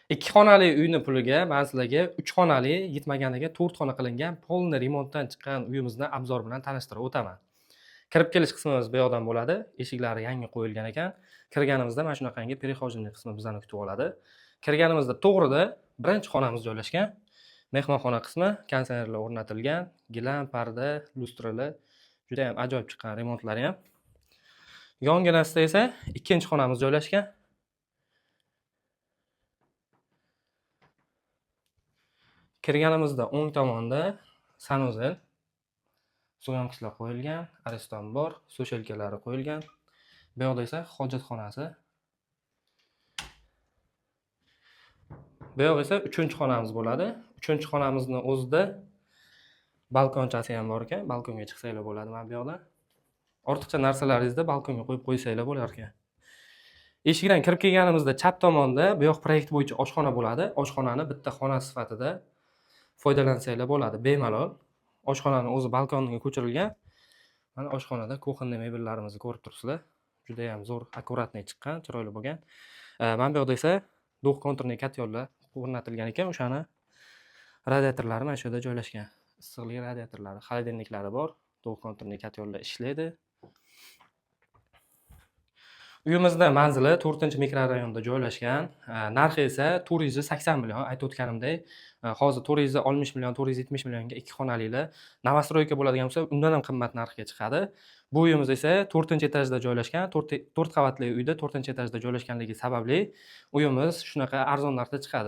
2 xonali uyni puliga man sizlarga 3 xonali, yetmaganiga 4 xona qilingan, полный remontdan chiqqan uyimizni обзор bilan tanishtirib o'taman. Kirib kelish qismimiz bu yoqdan bo'ladi. Eshiklari yangi qo'yilgan ekan. Kirganimizda mana shunaqangi прихожий qismi bizani kutib oladi. Kirganimizda to'g'rida birinchi xonamiz joylashgan. Mehmonxona qismi, konditsionerlar o'rnatilgan, gilam, parda, lyustralar juda ham ajoyib chiqqan, remontlari ham. Yonginasida esa ikkinchi xonamiz joylashgan. Kirganimizda o'ng tomonda санузел, suv yonqichlar qo'yilgan, ariston bor, сушилка lari qo'yilgan. Bu yoqda esa hojatxonasi. Bu yoq esa uchinchi xonamiz bo'ladi. Uchinchi xonamizni o'zida balkonchasi ham bor ekan. Balkonga chiqsanglar bo'ladi mana bu yoqda. Ortiqcha narsalaringizni balkonga qo'yib qo'ysanglar bo'lar ekan. Eshikdan kirib kelganimizda chap tomonda bu yoq proyekt bo'yicha oshxona bo'ladi. Oshxonani bitta xona sifatida foydalansanglar bo'ladi bemalol. Oshxonani o'zi balkonga ko'chirilgan. Mana oshxonada кухонный mebellarimizni ko'rib turibsizlar. Juda ham zo'r, аккуратный chiqqan, chiroyli bo'lgan. Mana bu yoqda esa двухконтурный котел lar o'rnatilgan ekan. O'shani radiatorlari mana shu yerda joylashgan. Issiqlik radiatorlari, холодильник lari bor. Двухконтурный котел lar ishlaydi. Uyimizni manzili 4-mikrorayonda joylashgan. Narxi esa 480 million. Aytib o'tganimdek, hozir 460 million, 470 millionga 2 xonalilar новостройка bo'ladigan bo'lsa, undan ham qimmat narxga chiqadi. Bu uyimiz esa 4-etajda joylashgan, 4 qavatli uyda 4-etajda joylashganligi sababli uyimiz shunaqa arzon narxda chiqadi.